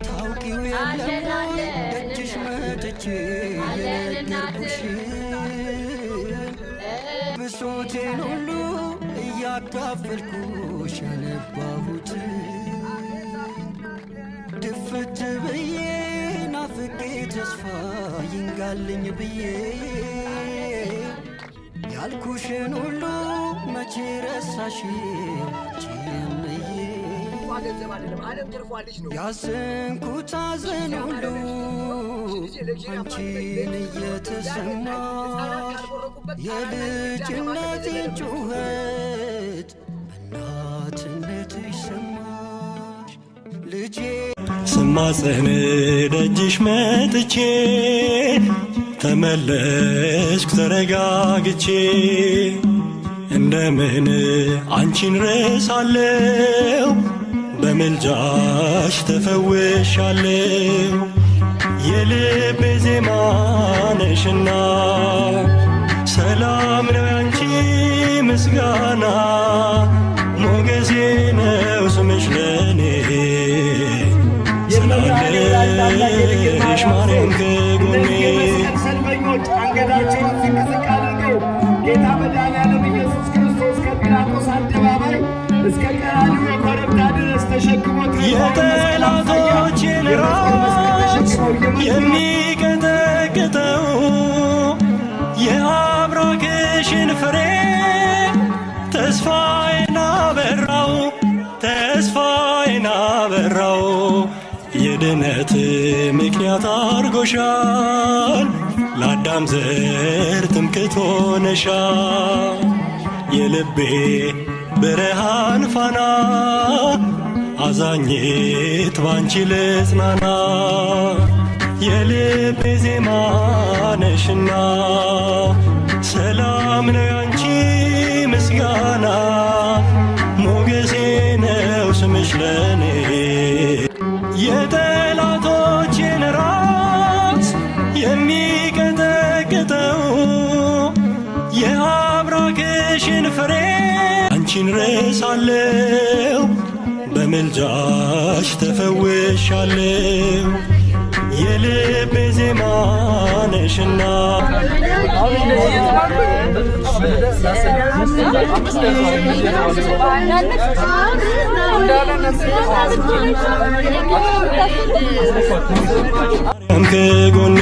ታውቂው የለም ወይ ደጅሽ መጥቼ የነገርኩሽን ብሶቴን ሁሉ እያካፈልኩሽ ያነባሁት ድፍት ብዬ ናፍቄ ተስፋ ይንጋልኝ ብዬ ያልኩሽን ሁሉ መቼ ረሳሽው ችምዬ ያዘንኩት ሐዘን ሁሉ አንቺን እየተሰማሽ የልጅነቴን ጩኸት በእናትነትሽ ሰማሽ ልጄ። ስማጽን ደጅሽ መጥቼ ተመለስኩ ተረጋግቼ። እንደምን አንቺን ረሳለው? በምልጃሽ ተፈውሻለው። የልቤ ዜማ ነሽና ሰላም ነው ያንቺ ምስጋና፣ ሞገሴ ነው ስምሽ ለኔ ስላለሽ ማርያም ከጎኔ። የመስቀል ሰልፈኞች አንገታቸውን ዝቅ ዝቅ አድርገው ጌታ መድኃኔዓለም ኢየሱስ ክርስቶስ ከጲላጦስ አደባባይ እስከ ቀራንዮ ኮረብታ ድረስ ተሸክሞት የጠላቶችን ራስ የሚቀጠቅጠው የአብራክሽን ፍሬ ተስፋዬን አበራው፣ ተስፋዬን አበራው። የድነት ምክንያት አርጎሻል፣ ለአዳም ዘር ትምክህት ሆነሻል። የልቤ ብርሃን ፋና አዛኝት ባንቺ ልጽናና። የልቤ ዜማ ነሽና ሰላም ነው ያንቺ ምስጋና፣ ሞገሴ ነው ስምሽ ለኔ። የጠላቶቼን ራስ የሚቀጠቅጠው የአብራክሽን ፍሬ አንቺን ረሳለው? በምልጃሽ ተፈውሻለው። የልቤ ዜማ ነሽና ማርያም ከጎኔ።